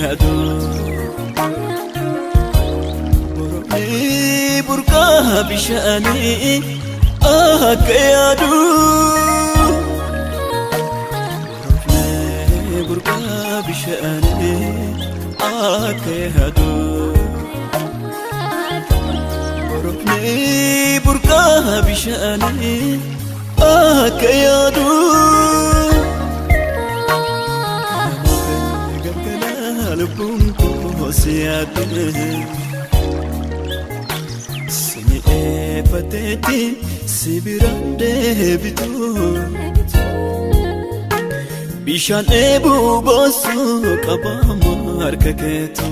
yaadu. Borofni burqaa bishaanii akka yaadu. Borofni burqaa bishaanii akka yaadu. Borofni burqaa bishaanii akka yaadu. Lubbuun koo si yaadde si eeffateetti si biraan deebitu bishaan dheebuu baasu qabamu harka keetu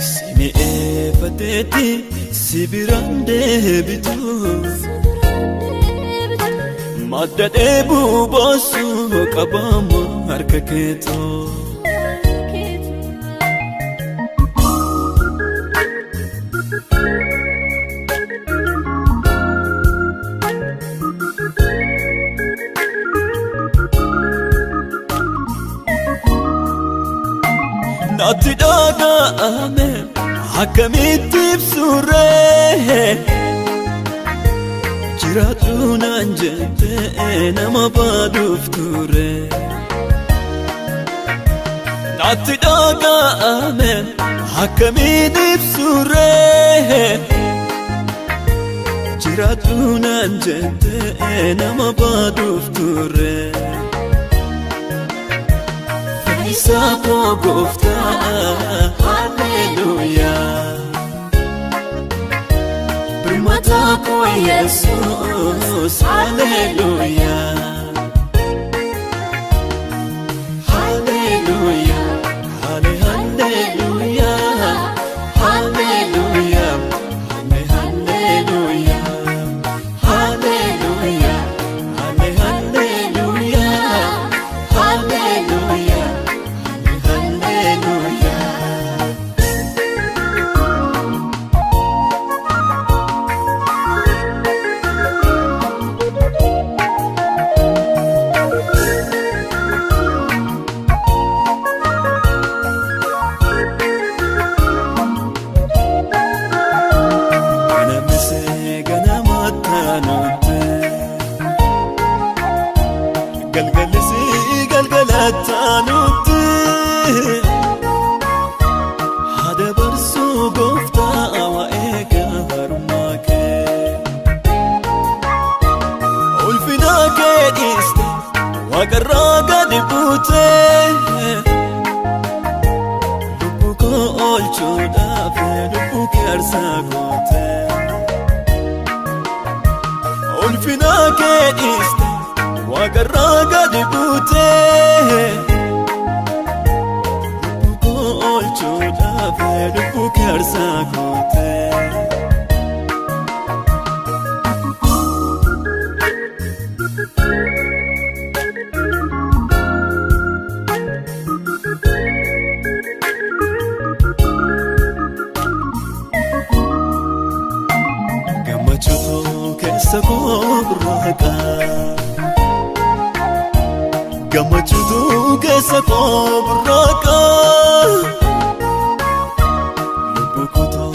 si eeffateetti si biraan deebitu madda dheebuu baasu qabamu harka keetu. Natti dhaga'ame akkamitti ibsurree jiraadhu naan jettee nama baaduuf ture. Natti dhaga'ame akkamitti ibsurree jiraadhu naan jettee nama baaduuf ture. Fayyisaa koo gooftaa haleluuyaa. Birmataa koo Yesuus haleluuyaa. Haleluuyaa haleluuyaa haleluuyaa haleluuyaa haleluuyaa haleluuyaa haleluuyaa haleluuyaa. Galgalisi galgalatanutti haada barsuu gooftaa waa'ee gaarummaa kee ulfina kee dhiiste waaqarraa gadi buutee lubbuu koo oolchuudhaaf lubbuu kee aarsaa gootee ulfina kee dhiiste waaqarraa gadi buutee lubbuu koo oolchuudhaaf lubbuu kee aarsaa gootee. Gammachuutu keessa koo burraaqa. Gammachuutu keessa koo burraaqa. Lubbuu kootu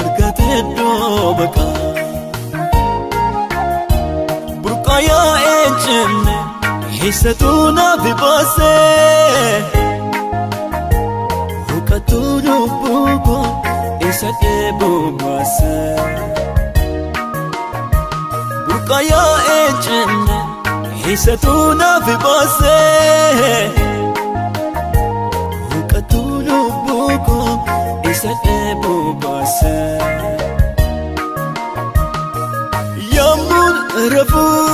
argate iddoo baqa. Burqaa yaa'ee hin cinne eessattuu naaf baasee. Huqqattuu lubbuu koo isa dheebuu baasee. Burqaa yaa'ee hin cinne eessattuu naaf baasee. Huqqattuu lubbuu koo isa dheebuu baasee. Yammuun rafuu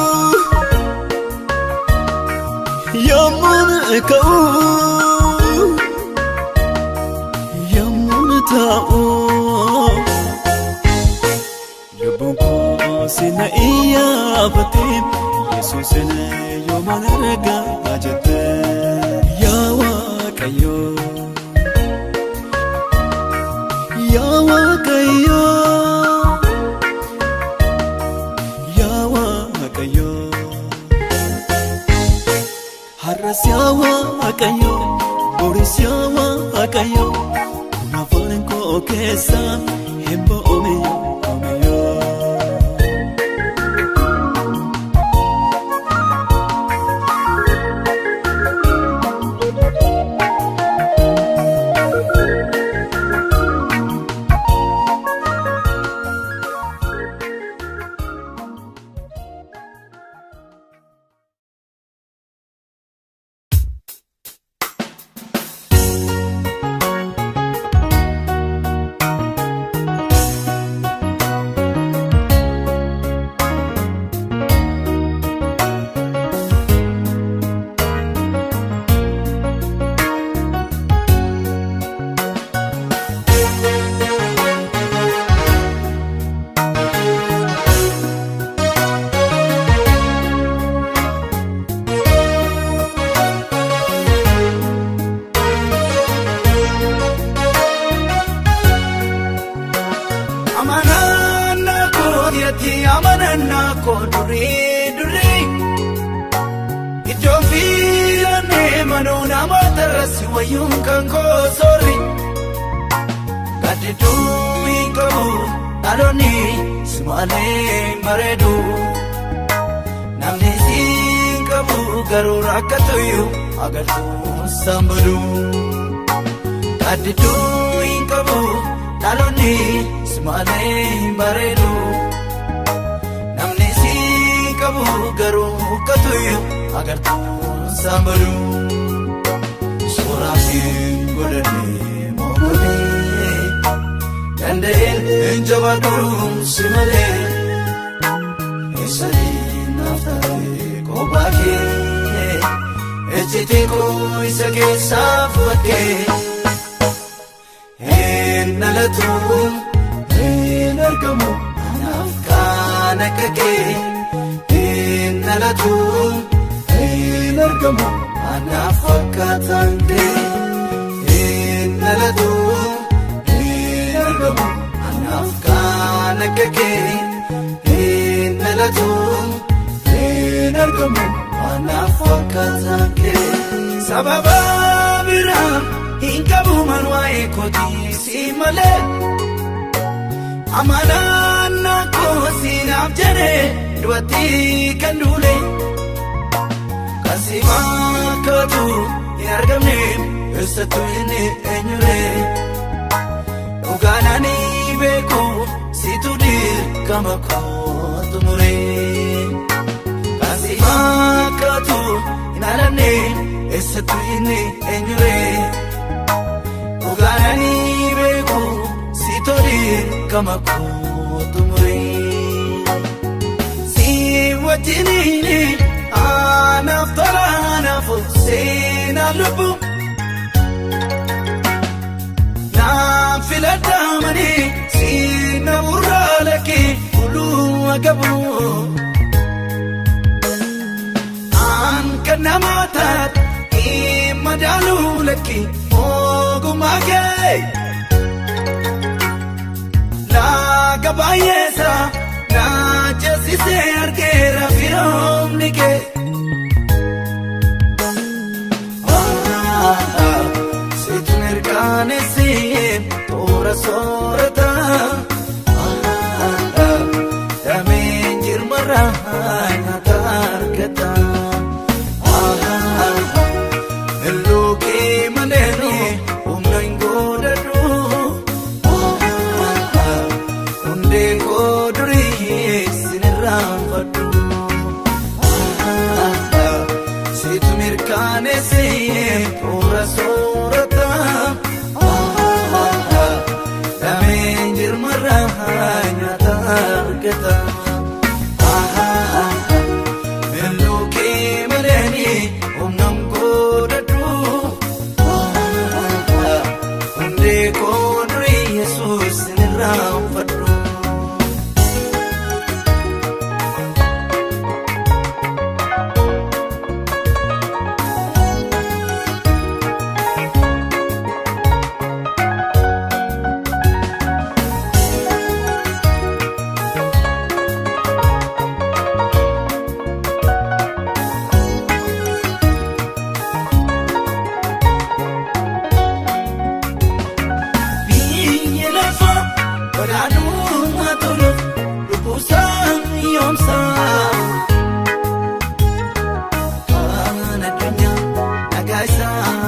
yammuun ka'uu yammuun taa'uu lubbuun koo si na iyyaafatee Yesuusin yooman argaa jettee yaa Waaqayyoo yaa Waaqayyoo yaa Waaqayyoo har'as yaa Waaqayyoo Boris yaa Waaqayyo kun afaan koo keessa hin ba'umiyyoo.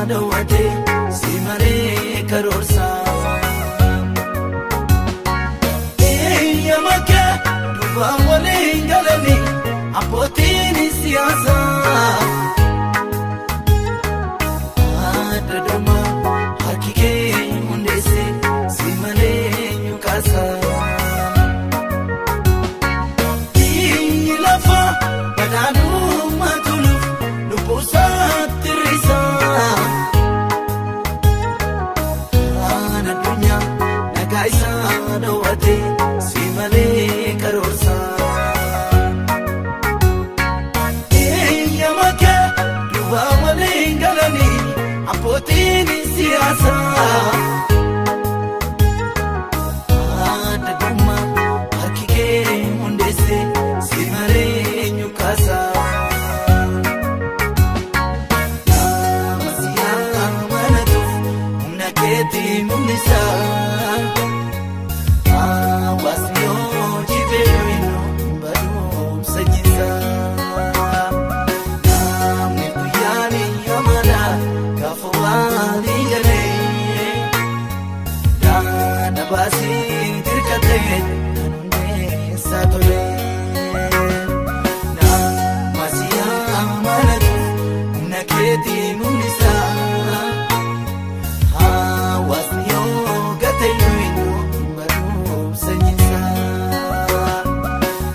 dawwate si malee karoorsa. Eeyyama kee duuba waliin galanii abbootiin siyaasaa. Adda durmaa harki kee hundeesse si malee nyukaasa. Biyyi lafa badhaadhummaa toluuf lubbuusaatti risaa. Waan addunyaa nagaa isaa dhoowwate si malee karoorsa. Eeyyama kee duuba waliin galanii abbootiin siyaasaa. Adda durmaa harki kee hundeesse si malee nyukaasa. Nama si amanatuuf humna keetii mul'isa. Hawaasni hojii beeknu barumsa jisa. Namni guyyaan amala gaafa waan galee. Daana baasii dirqatee kan hundeessaa tole. Nama si amanatu humna keetii mul'isa. Hawaasni yoo gate iyyuu barumsa nyisa.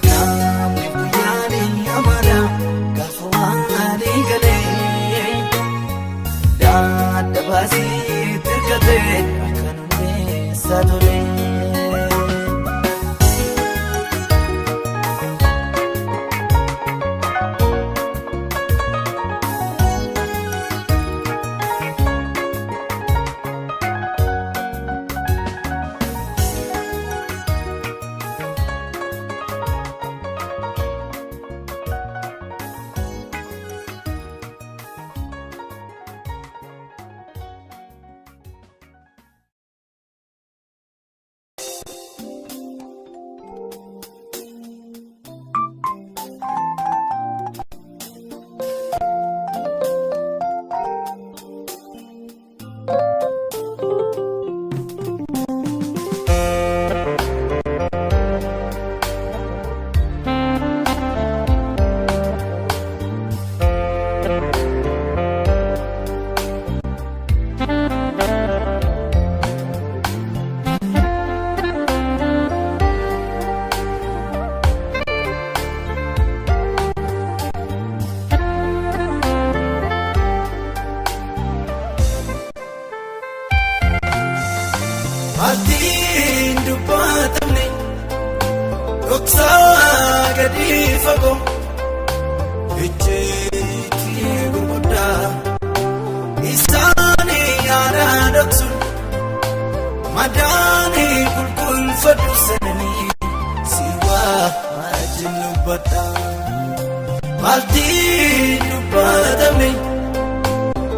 Namni guyyaan amala gaafa waan galee. Daadda baasii dirqatee kan hundeessaa tole. Maaltiin dubbatamne dhoksaa gadi fagoo ijjiitii gurguddaa isaanii yaada dhoksuun madaanii qulqulfadhu sananii si wajjin dubbadha. Maaltiin dubbatamne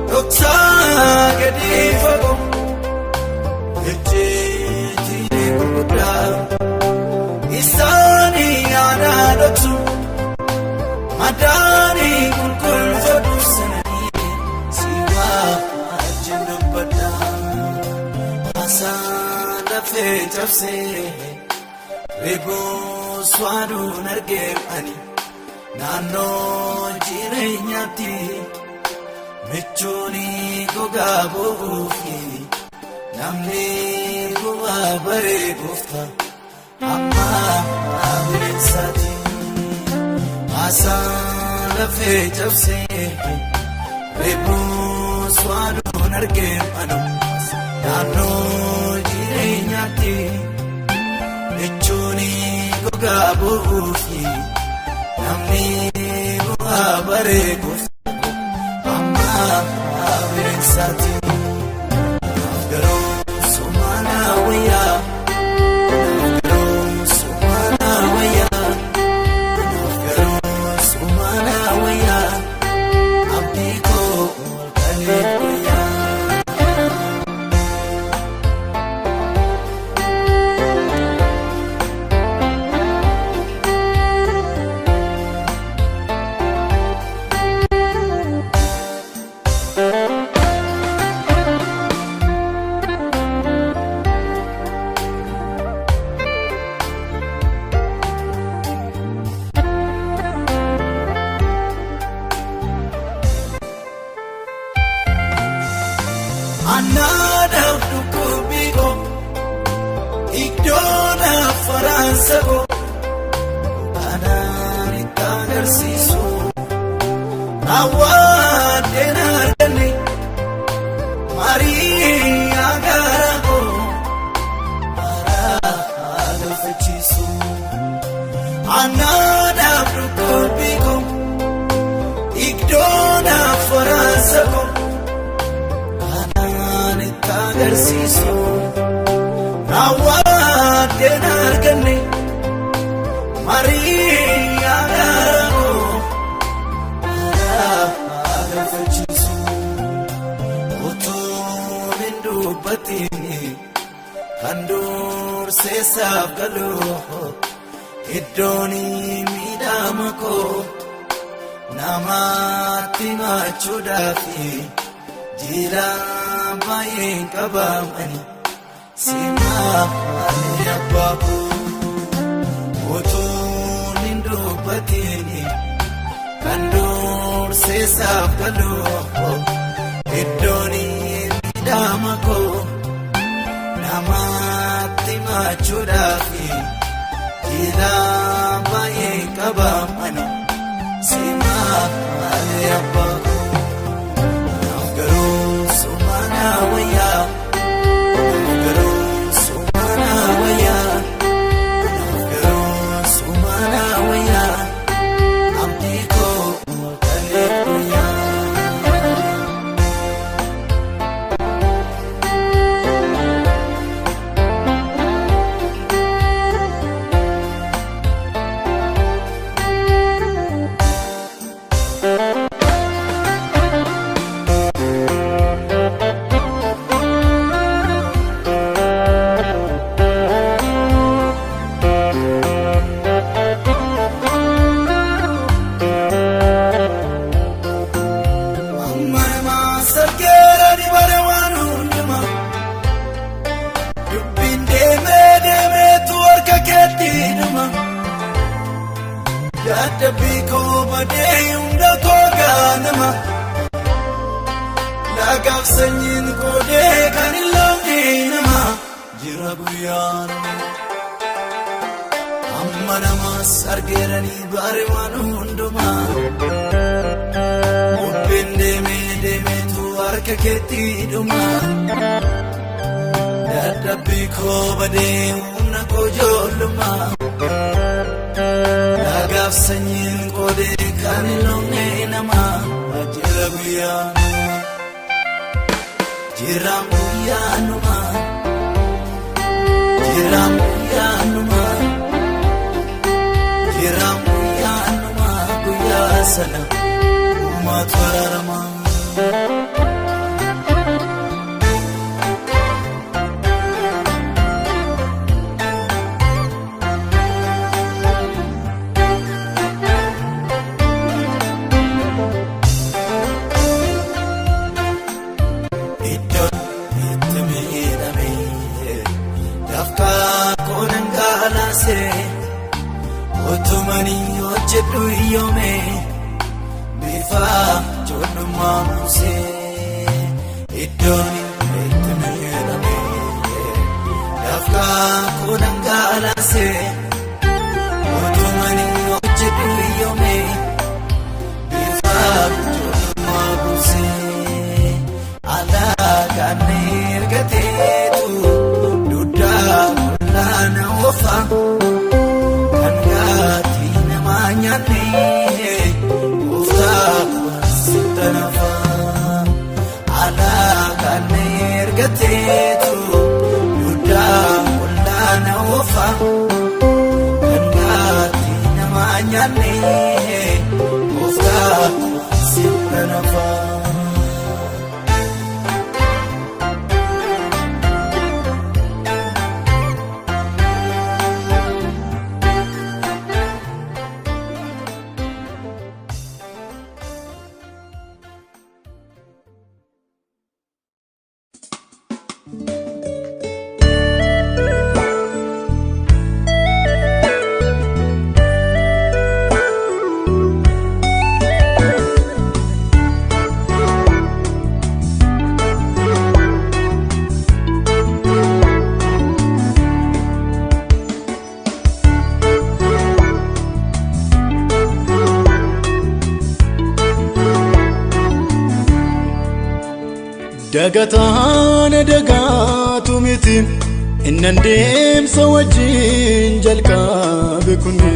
dhoksaa gadi fagoo ijjiitii gurguddaa isaanii yaada dhoksu madaanii qulqulfadhu sananii si wajjin dubbadha. Haasaan lafee cabsee reebuu swaaduun argee ani naannoo jireenyaatti michuuni gogaa bo'uufi. Namni bu'aa baree goofta amma bineensaati. Haasaan lafee cabsee reebuu swaaduun argee anu naannoo jireenyaatti michuuni gogaa bo'uufi namni bu'aa baree goofta amma bineensaati. Annaadhaaf dhukkubbii koo iddoodhaaf faraansa koo anaan itti agarsiisu raawwadheen arganne marii agaara koo haraa galfachiisu. Annaadhaaf dhukkubbii koo iddoodhaaf faraansa koo anaan itti agarsiisu raawwadheen arganne marii agaara koo haraa galfachiisu. Utuu hin dubbatiin kan durseessaaf galu iddoon miidhama koo namatti machuudhaaf jira baay'een qabamani simaanii abbaa koo. Utuun hin dubbatiin kan durseessaaf galu iddoon miidhama koo namatti machuudhaaf jira baay'een qabamani simaanii abbaa koo. Naaf garuu sumaana wayyaa, naaf garuu sumaana wayyaa, naaf garuu sumaana wayyaa, abdii koo kalee guyyaa. Ammanumaa sarkeera dibare waan hundumaa dubbiin deemee deemeetu harka keetti dhuma. Dadhabbii koo badee hunda koo ganama. Lagaaf sanyiin qoodee kan hin loomne nama jira guyyaan. Amma namaas argeeranii bare waan hundumaa. Dubbiin deemee deemeetu harka keetti dhuma. Dadhabbii koo badee humna koo ijoollummaa. Lagaaf sanyiin qoodee kan hin loomne nama jira guyyaan. Jira guyyaanuma. Jira guyyaanuma. Jira guyyaanuma guyyaa sana uumaatu araarama. Iddoon itti miidhame dafqaa koo dhangalaase utumanii hojjedhu hiyyoome bifa ijoollummaa muusee. Iddoon itti miidhame dafqaa koo dhangalaase utumanii hojjedhu hiyyoome bifa ijoollummaa muusee. Alagaan ergateetu duddaa olaana ofa kan gaatii namaa nyaanne gooftaa sitti nafa. Alagaan ergateetu duddaa olaana ofa kan gaatii namaa nyaanne gooftaa sitti nafa. Dagataan dagaatu miti innan deemsa wajjin jalqabe kuni.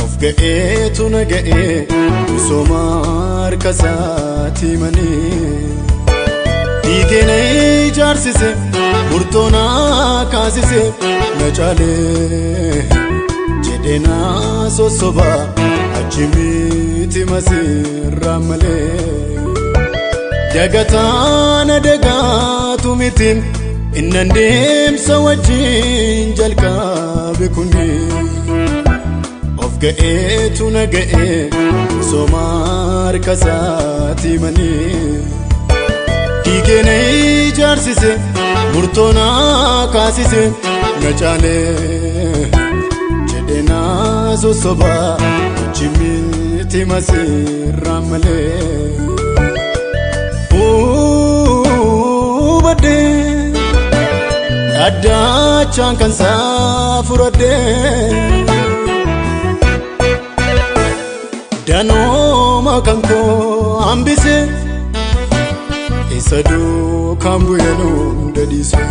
Of ga'eetu na ga'ee misooma harka isaatii malee. Dhiigee na ijaarsise, murtoo na kaasise, na caalee jedhee na sossoba achi miti masirraa malee. Dagataan dagaatu miti innan deemsa wajjin jalqabe kuni. Of ga'eetu na ga'ee misooma harka isaatii malee. Dhiigee na ijaarsise, murtoo na kaasise, na caalee jedhee na sossoba achi miti masirraa malee. Hubadhee addaachaan kan isaa furadhee, danooma kan koo hambise, isa duukaan bu'een hunda dhiise.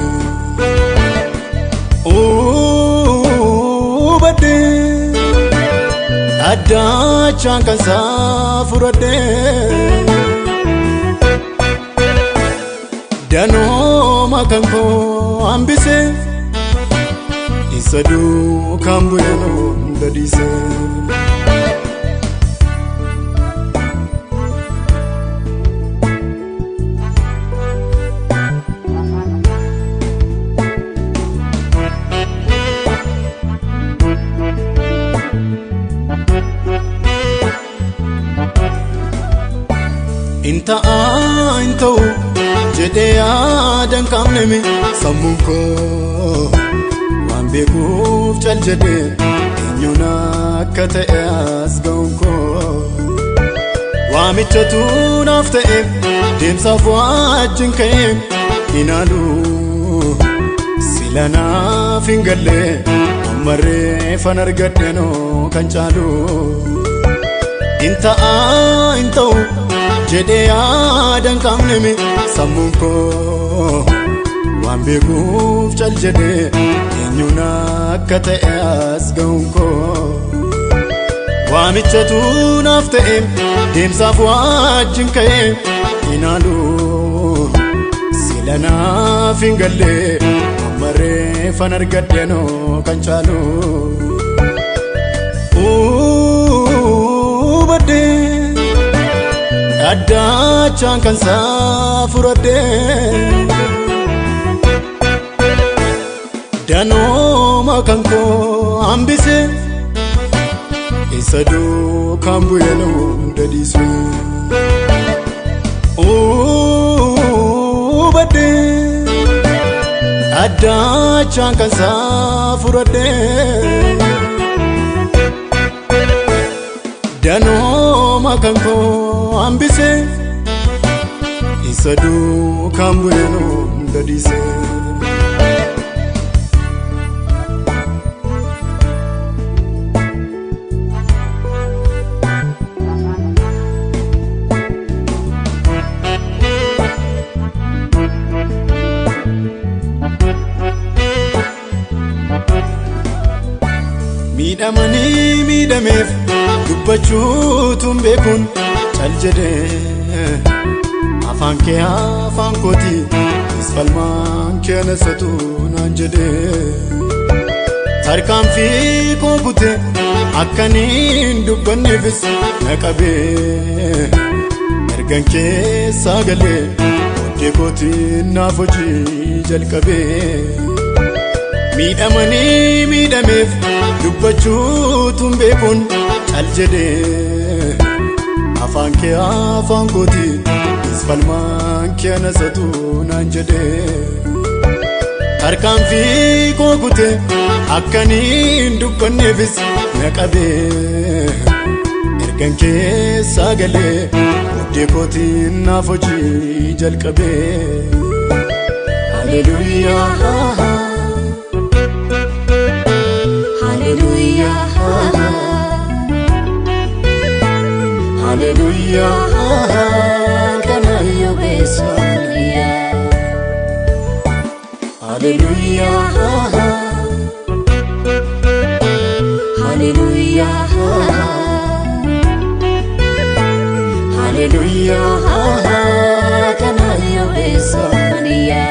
Hubadhee addaachaan kan isaa furadhee, danooma kan koo hambise, isa duukaan bu'een hunda dhiise. In ta'a, hin ta'u jedhee yaadan qabnemi sammuun koo waan beekuuf cal jedhee eenyuun akka ta'e as ga'uun koo. Waamichatu naaf ta'e, deemsaaf wajjin ka'e, hinaalu sila naaf hin galle, ammarreeffan argadheenoo kan caalu. In ta'a, hin ta'u jedhee yaadan qabnemi sammuun koo waan beekuuf cal jedhee eenyuun akka ta'e as ga'uun koo. Waamichatu naaf ta'e, deemsaaf wajjin ka'e, hinaalu sila naaf hin galle, ammarreeffan argadheenoo kan caalu. Hubadhee addaachaan kan isaa furadhee, danooma kan koo hambise, isa duukaan bu'een hunda dhiise. Hubadhee addaachaan kan isaa furadhee, danooma kan koo hambise, isa duukaan bu'een hunda dhiise. Miidhamanii miidhameef dubbachuutuun beekuun cal jedhee, afaan kee afaan kooti, isfalmaan kee anasatu naan jedhee. Tarkaanfii koo kute, akkaniin dubbanneefis na qabee, ergan keessaa galee booddee kootiin naaf hojii jalqabee. Miidhamanii miidhameef dubbachuutuun beekuun cal jedhee, afaan kee afaan kooti, isfalmaan kee anasatu naan jedhee. Tarkaanfii koo kute, akkaniin dubbanneefis na qabee, ergan keessaa galee booddee kootiin naaf hojii jalqabee. Haleluuyaa. Hallelujah. Haleluuyaa. Kana Yoo beese. beeksaniya. Hallelujah, Hallelujah, Hallelujah, kanayo beeksaniya.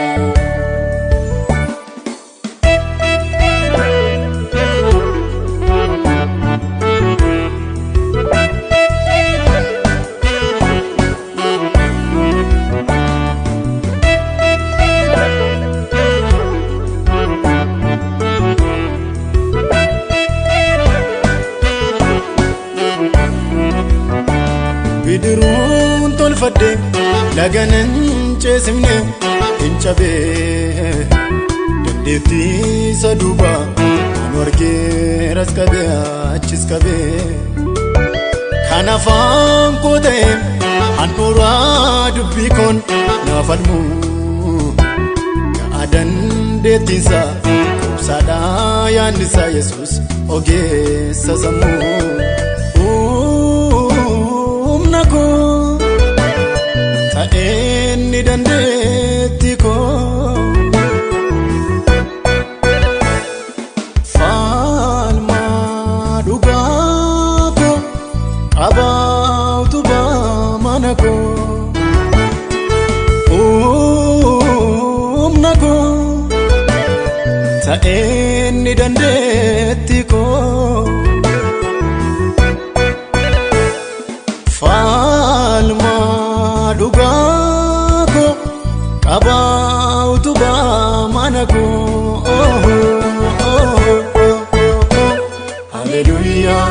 Bidiruun tolfadhe laganan ceesimne hin cabee dandeettii isa duuba anu argeeras qabee achis qabee kan afaan koo ta'e handhuuraa dubbii koon naaf falmu ga'a dandeettiinsa qubsaadhaa yaadnisaa Yesuus ogeessa sammuu. Humna koo ta'een ni dandeetti koo falmaa dhugaa koo qabaa utubaa mana koo humna koo ta'een ni dandeetti koo. Falmaa dhugaa koo qabaa utubaa mana koo. Hallelujah,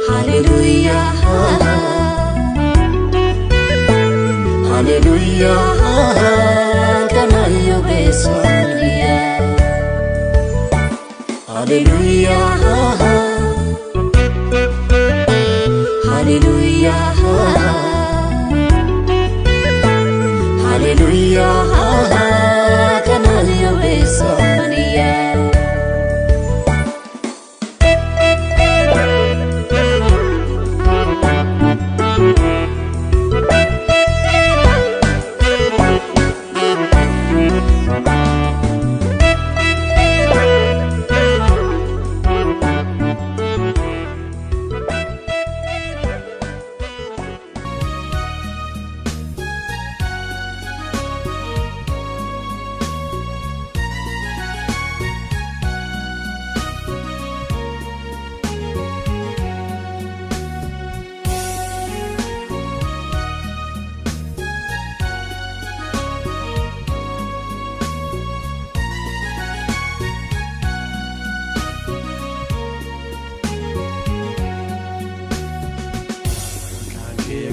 Hallelujah, Hallelujah, kanayo beeksaniya. Hallelujah, Hallelujah, Hallelujah, kanayo beeksaniya.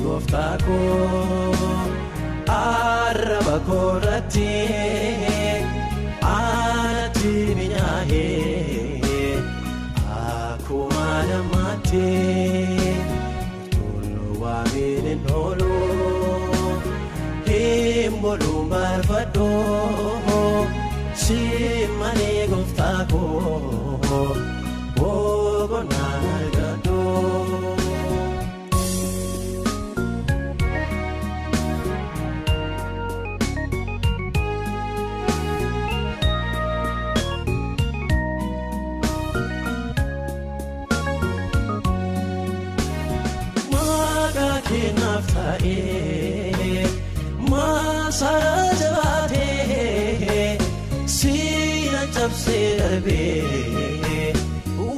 Gooftaa koo arraba koorratti aanatti minyaa'ee akkuma namaatti tolu waamiin hin oolu hin boluun barbaadhu si malee gooftaa koo boqonnaan argadhu. Maasara jabaatee siina cabsee darbee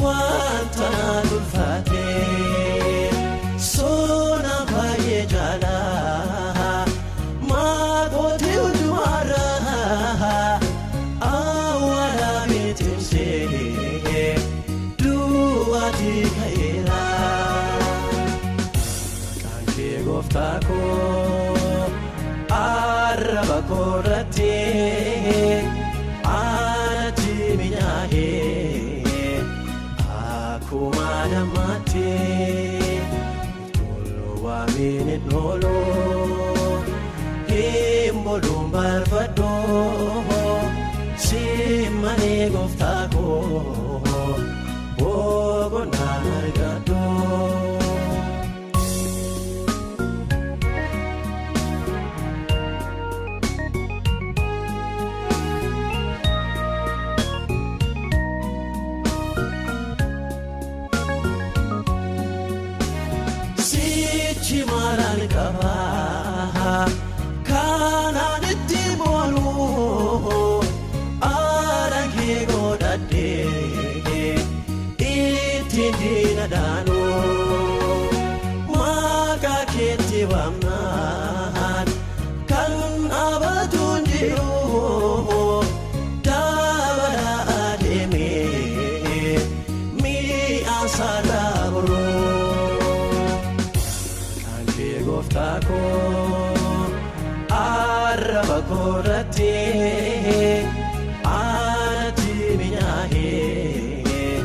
wanta naan ulfaatee soona baay'ee jaalaa maakootii hundumarraa awwaala mitiimsee du'aatii ka'eera. Maqaan kee gooftaa koo arraba koorratti aanatti minyaa'ee akkuma namaatti tolu waamiin hin oolu hin boluun barbaadhu si malee gooftaa koo boqonnaan argadhu. Arraba koorratti aanatti minyaa'ee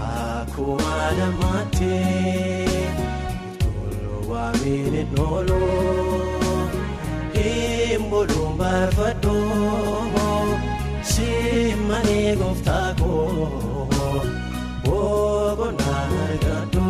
akkuma namaatti tolu waamini nolu hin boluun barbaadu simmanii gooftaa koo boqonnaa argadhu.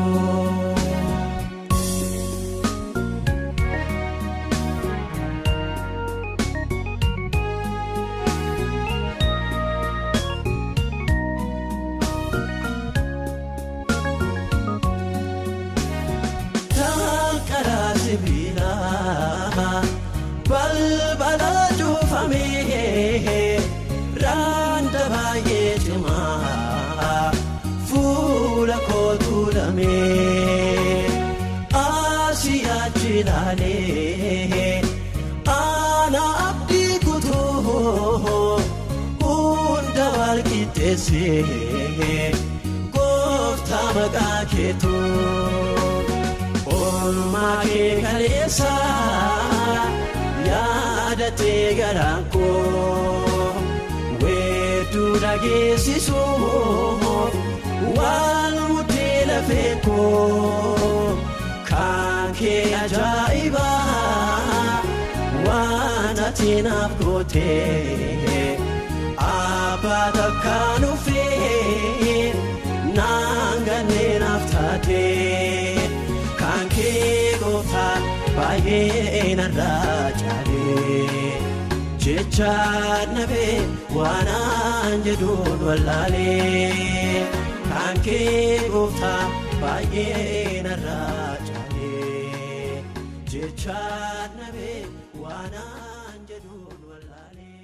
Balbala cuufamee raanta baay'ee cimaa fuula koo tuulamee asii achi ilaalee ana abdii kutuu hunda wal qixxeessee gooftaa maqaa keetuu. Oolmaa kee kaleessa yaadatee garaan koo weedduu dhageessisuu waan mudee lafee koo kan kee ajaa'ibaa waan ati naaf gootee abbaa takkaan dhufee naan gannee naaf taatee. Kan kee gooftaa baay'ee narraa caalee jecha nabee waan aan jedhuun wallaalee. Kan kee gooftaa baay'ee narraa caalee jecha nabee waan aan jedhuun wallaalee.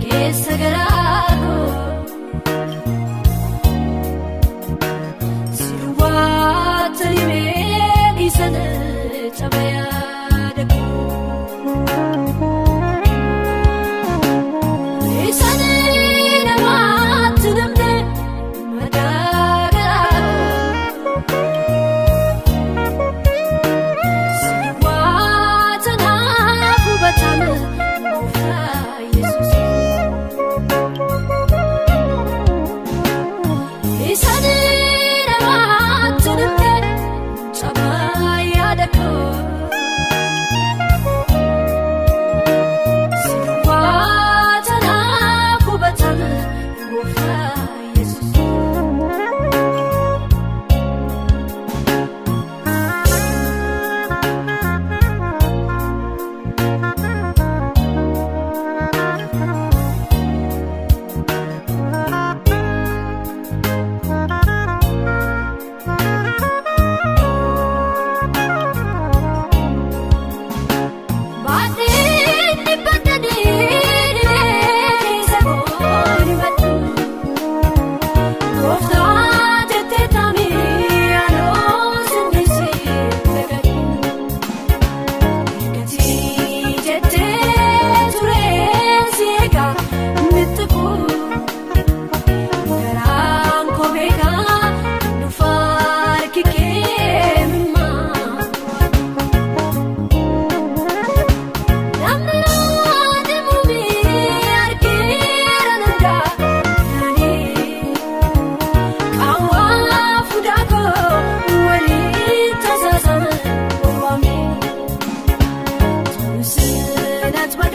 Keessa garaa koo.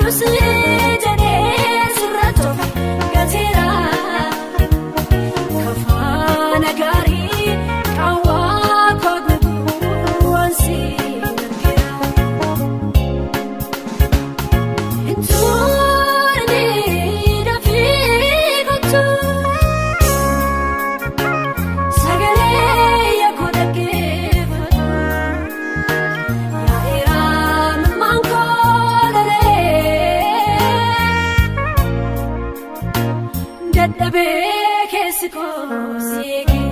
Barbaadus jedhee sirra tofa gateera. Kafaana gaarii qaawwaa koo guutuun si argeera. Intuurni dafii kottu sagalee yakoo dhaggeeffatu. Yaa'iraa milmaan koolaree dadhabee keessi koo siigi.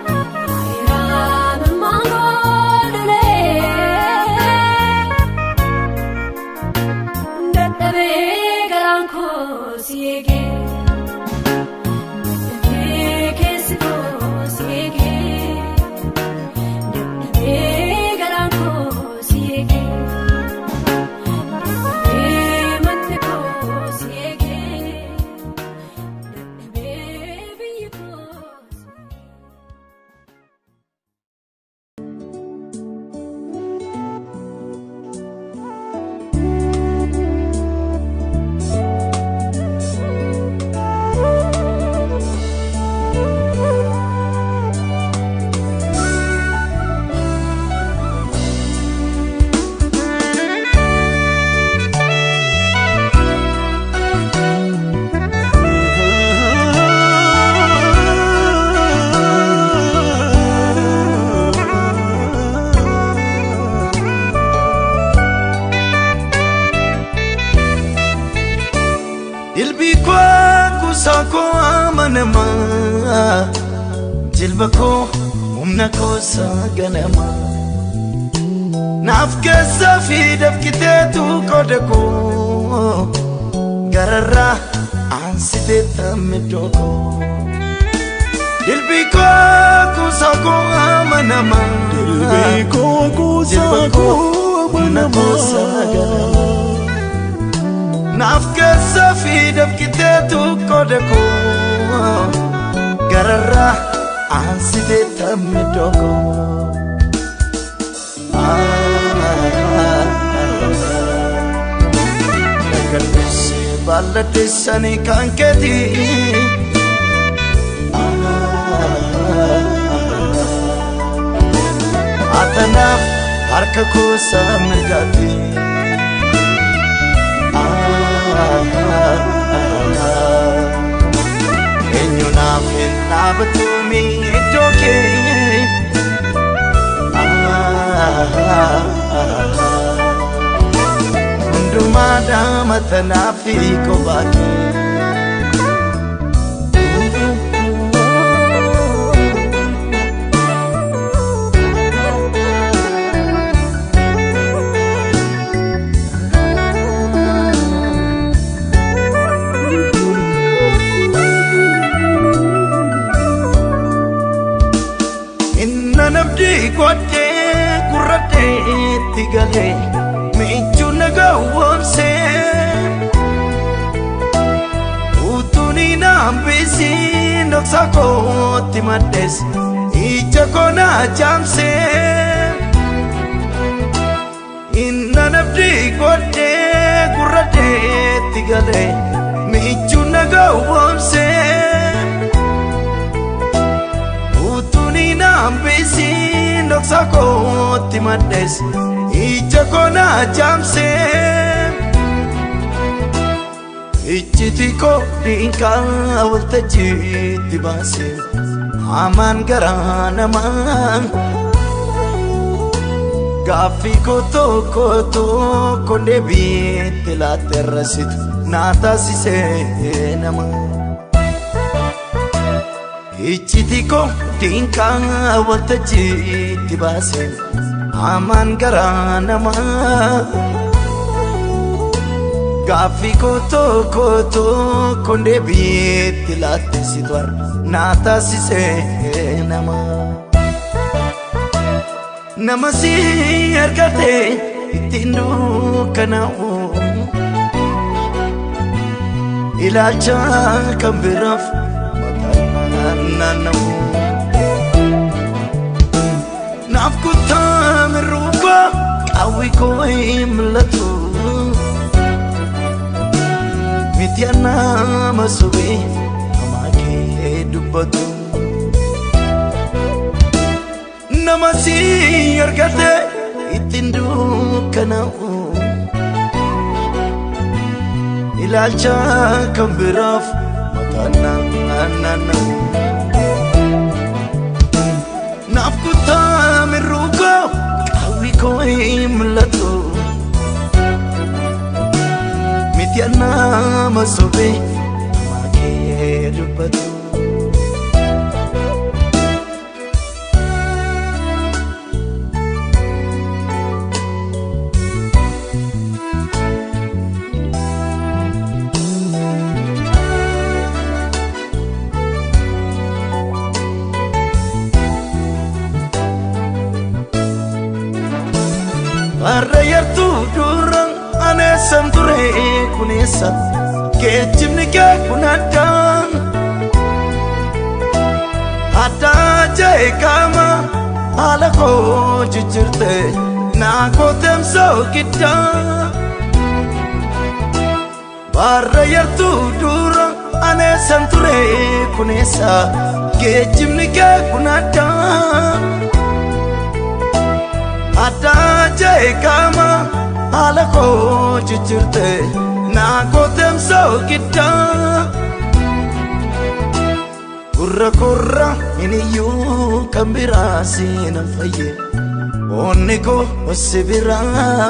Yaa'iraa milmaan koolaree dadhabee garaan koo siigi. Dadhabee keessi koo siigi. Dadhabee garaan koo siigi. Dadhabee manni koo siigi. Dadhabee biyyi koo siigi. Dilbii koo kuusaa koo amanamaa, jilba koo humna koosaa ganamaa. Naaf keessaa fi dafqiteetu qooda koo, gararraa aansitee tammidoo koo. Dilbii koo kuusaa koo amanamaa, Dilbii koo kuusaa koo humna koosaa ganamaa. amanamaa. Naaf keessa fi dafqiteetu qooda koo, gararraa aansitee tammidoo koo. Dhaggalleesse baalladheessanii kan keeti. Atanaaf harka kuusaa mirgaatti. Eenyu naaf hin dhaabatuumi iddoo kee. Hundumaa dhaamata naaf kophaa kee. Inna nabdii godhee gurradheetti galee michuu na gawwoomsee, utuun hin hambisiin dhoksaa kootti maddees ija koo na jaamsee. Inna nabdii godhee gurradheetti galee michuu na gawwoomsee, utuun hin hambisiin dhoksaa kootti maddees ija koo na jaamsee. Ijjiti koo diinqaa waltajjiitti baasee hamaan garaa namaa. Gaaffii koo tokko tokko deebiitti laatte rasitu naa taasisee nama. Ijjiti koo diinqaa waltajjiitti baasee hamaan garaa namaa. Gaaffii koo tokko tokko deebiitti laatte situ naa taasisee nama. Nama si argate ittiin dukkanaa'u, ilaalcha kan biraaf mataan naanna'u. Naaf kutaa mirruuba qaawwi koo hin mul'atu. Miti nama sobee hamaa kee dubbatu. Nama si argate ittiin dukkanaa'u. Ilaalcha kan biraaf mataan naanna'u. Naaf kutaa mirruu koo qaawwi koo hin mul'atu. Miti nama sobee hamaa kee dubbatu. Har'a yartuu dura aneessan ture kuneessa geejjibni kee kun addaa. Addaa jee qaama haala koo jijjiirte naa kootemsoo giddaa. Har'a yartuu dura aneessan ture kuneessa geejjibni kee kun addaa. Addaa jee qaama haala koo jijjiirte naa kootemsoo giddaa. Gurra korra hin iyyuu kan biraa siinan fayye onni koo si biraa.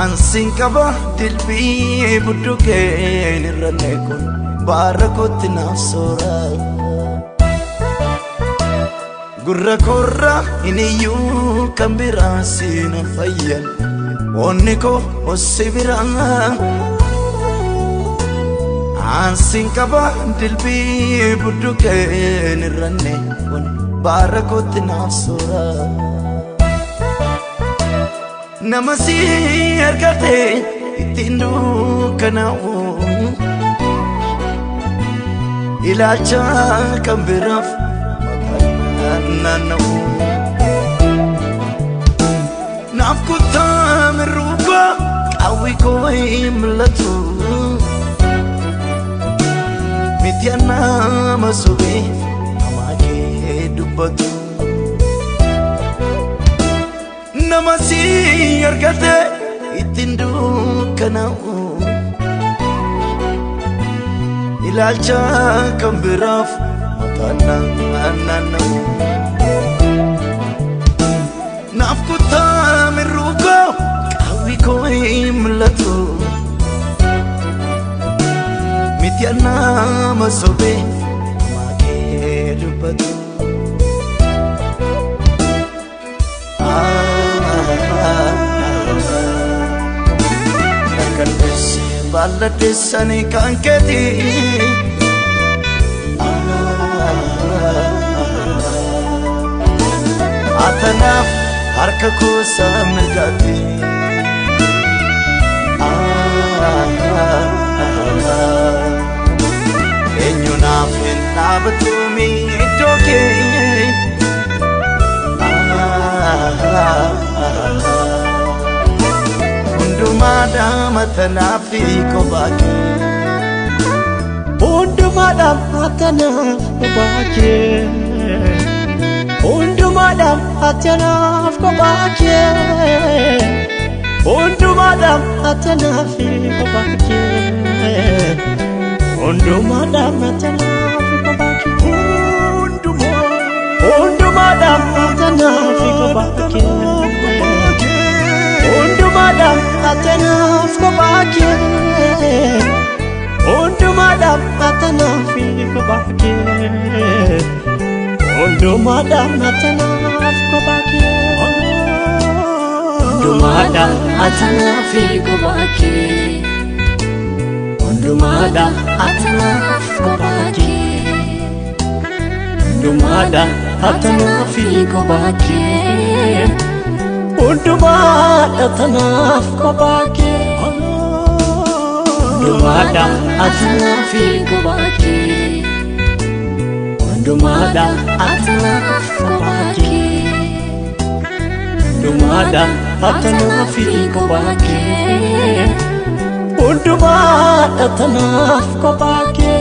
Ansiin qaba dilbii budduqeen irra kun baara kootti naaf soora. Gurra korra hin iyyuu kan biraa siinan fayyan onni koo si biraa. Ansiin qaba dilbii budduqeen irra kun baara kootti naaf soora. Nama si argate ittiin dukkanaa'u. Ilaalcha kan biraaf mataan naanna'u. Naaf kutaa mirruu koo qaawwi koo hin mul'atu. Miti nama sobee hamaa kee dubbatu. Nama si argate ittiin dukkanaa'u. Ilaalcha kan biraaf mataan naanna'u. Naaf kutaa mirruu koo qaawwi koo hin mul'atu. Miti nama sobee hamaa kee dubbatu. Harkadheesse baalladheessanii kan keeti. Atanaaf harka kuusaa mirgaatti. Eenyu naaf hin dhaabatuumi iddoo kee. Hundumaa matanaaf kophaa kee. Hundumaadhaaf atanaaf kophaa kee. Hundumaadhaaf atanaaf kophaa kee. Hundumaadhaaf atanaaf kophaa kee. Hundumaadhaaf atanaaf kophaa kee. Hundumaadhaaf atanaaf kophaa kee. Hundumaadhaaf atanaaf kophaa kee. Hundumaadhaaf atanaaf kophaa kee. Hundumaadhaaf atanaaf kophaa kee. Hundumaadhaaf atanaaf kophaa kee. Hundumaadhaaf Atanaaf kophaa kee. Hundumaadhaaf atanaaf kophaa kee. Hundumaadhaaf atanaaf kophaa kee. Hundumaadhaaf atanaaf kophaa kee. Hundumaadhaaf Atanaaf kophaa kee. Hundumaadhaaf atanaaf kophaa kee. Hundumaadha tanaaf kophaa kee.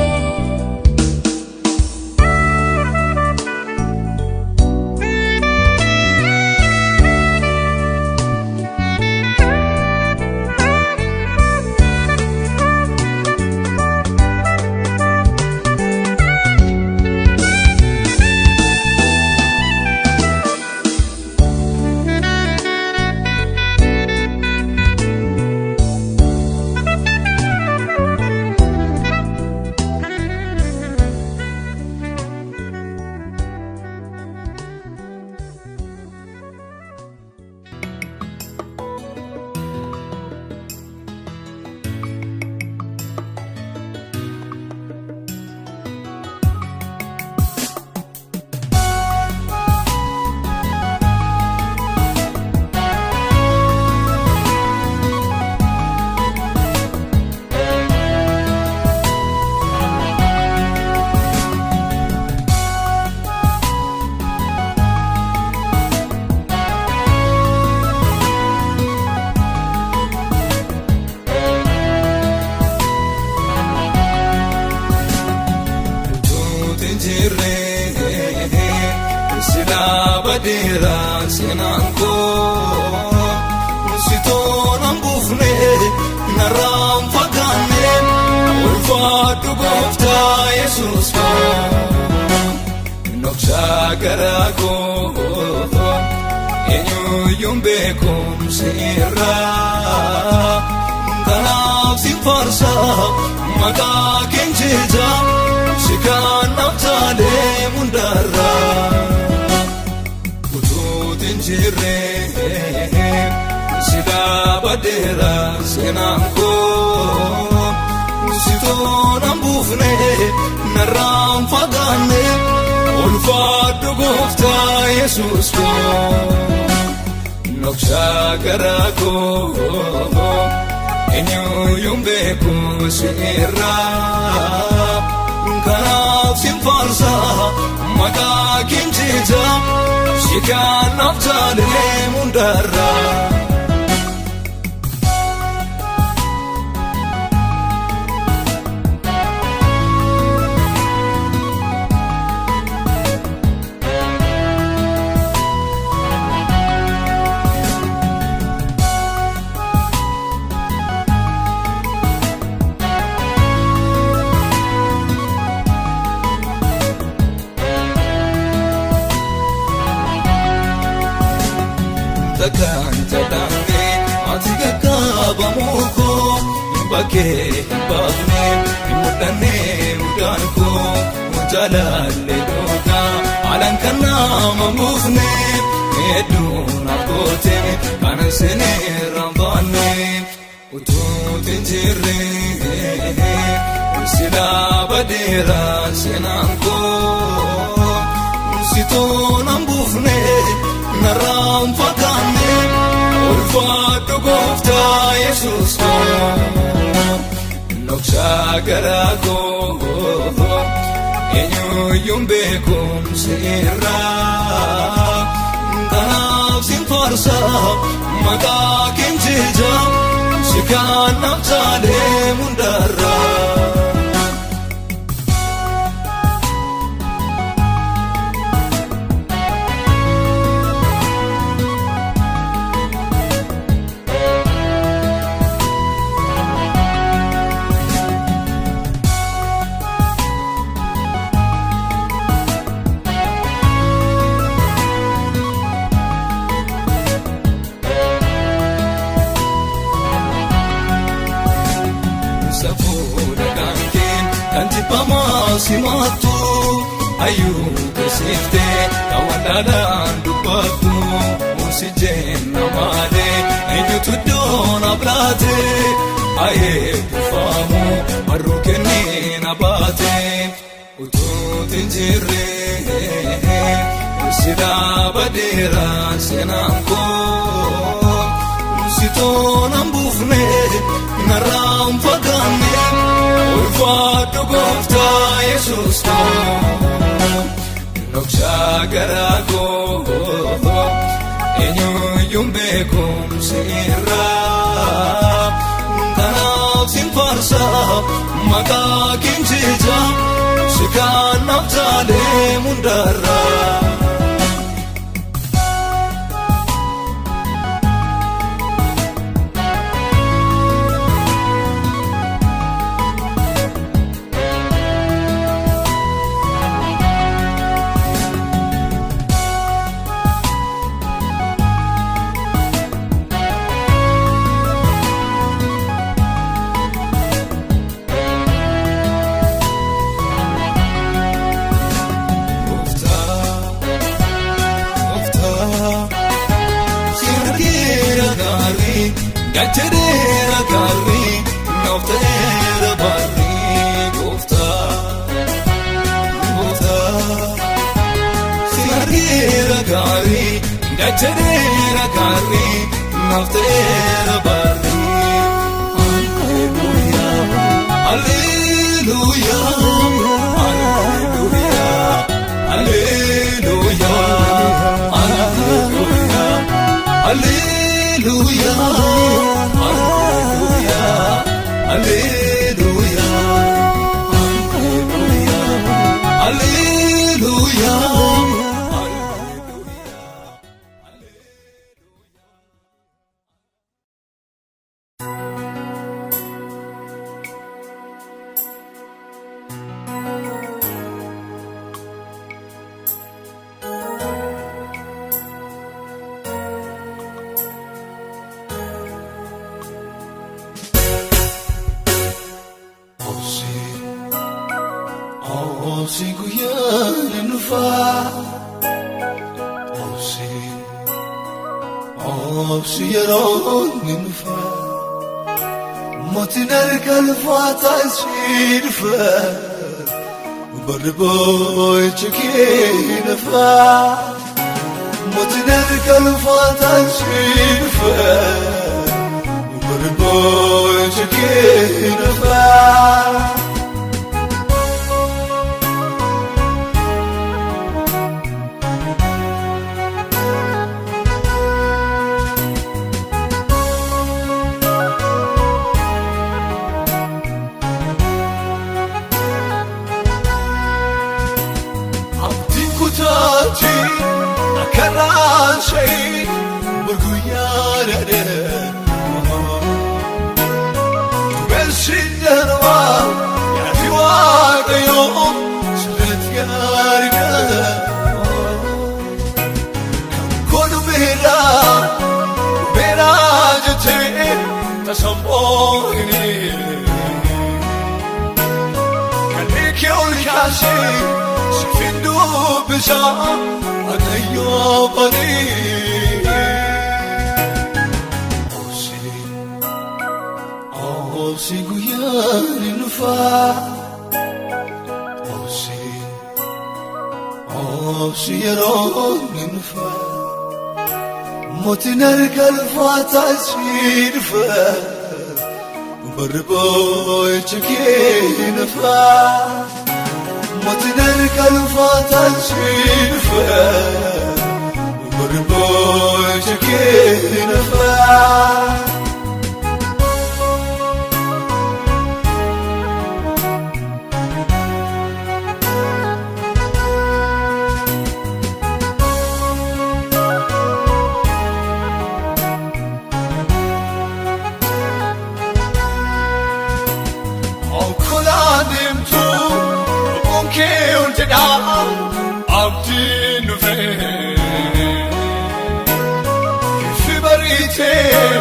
Eenyuun beekumsi irraa kanaaf si faarsa maqaa keenjeja sikaan naftaalee mundarraa. Gacheera gaarii naafteera barii gooftaa gooftaa sirriira gaarii gacheera gaarii naafteera barii hallelujah hallelujah hallelujah hallelujah hallelujah. Hallelujah, hallelujah, hallelujah. Obsi guyyaan dhufa obsi obsi yeroon ni dhufa mootiin harka lafaataa si dhufa barri boo'icha kee nafa mootiin harka lafaataa si dhufa barri boo'icha kee nafa. Karaan burguyyaa Dubarsi darbaa yaadi waaqayyoo sirriitti gaariidha. Kan beeraa beeraa jettee tasambooni. Kan eekee ol kaasee si finduu bisaa. Waaqayyoo barii obsi obsi guyyaan ni dhufa obsi obsi yeroon ni dhufa mootiin harka lafaataa si dhufa barri boo'icha kee nafa. Mootiin harka lafaataa si dhufa barri boo'icha kee nafa. Abdiin dhufee ifi bariitee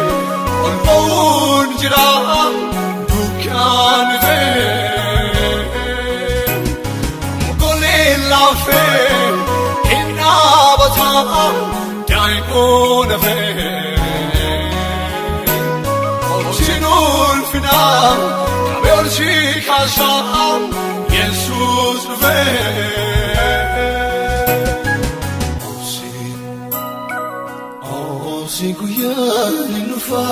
ol ba'uun jira dukkaan dhufee mogoleen laafee hin dhaabataa daa'imuu dafee olchiin ulfinaa qabee olchii kaasaa Yesuus dhufee. Obsi guyyaan ni dhufa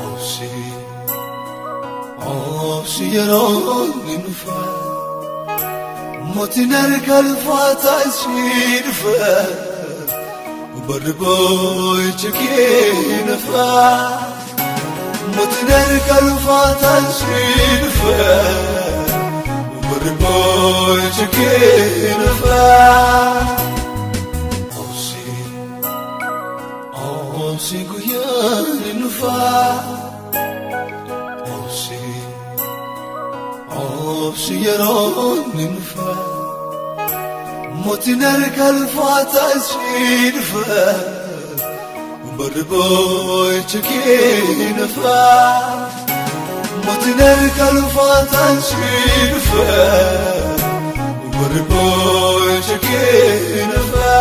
obsi obsi yeroon ni dhufa mootiin harka lafaataa si dhufa barri boo'icha kee nafa. Mootiin harka ulfaataan si dhufa. Barri boo'icha kee dhufa. Obsi, obsi guyyaan ni dhufa. Obsi, obsi yeroon ni dhufa. Mootiin harka ulfaataan si dhufa. Barri boo'icha kee dhufa. Mootiin harka ulfaataan si dhufa. Barri boo'icha kee dhufa.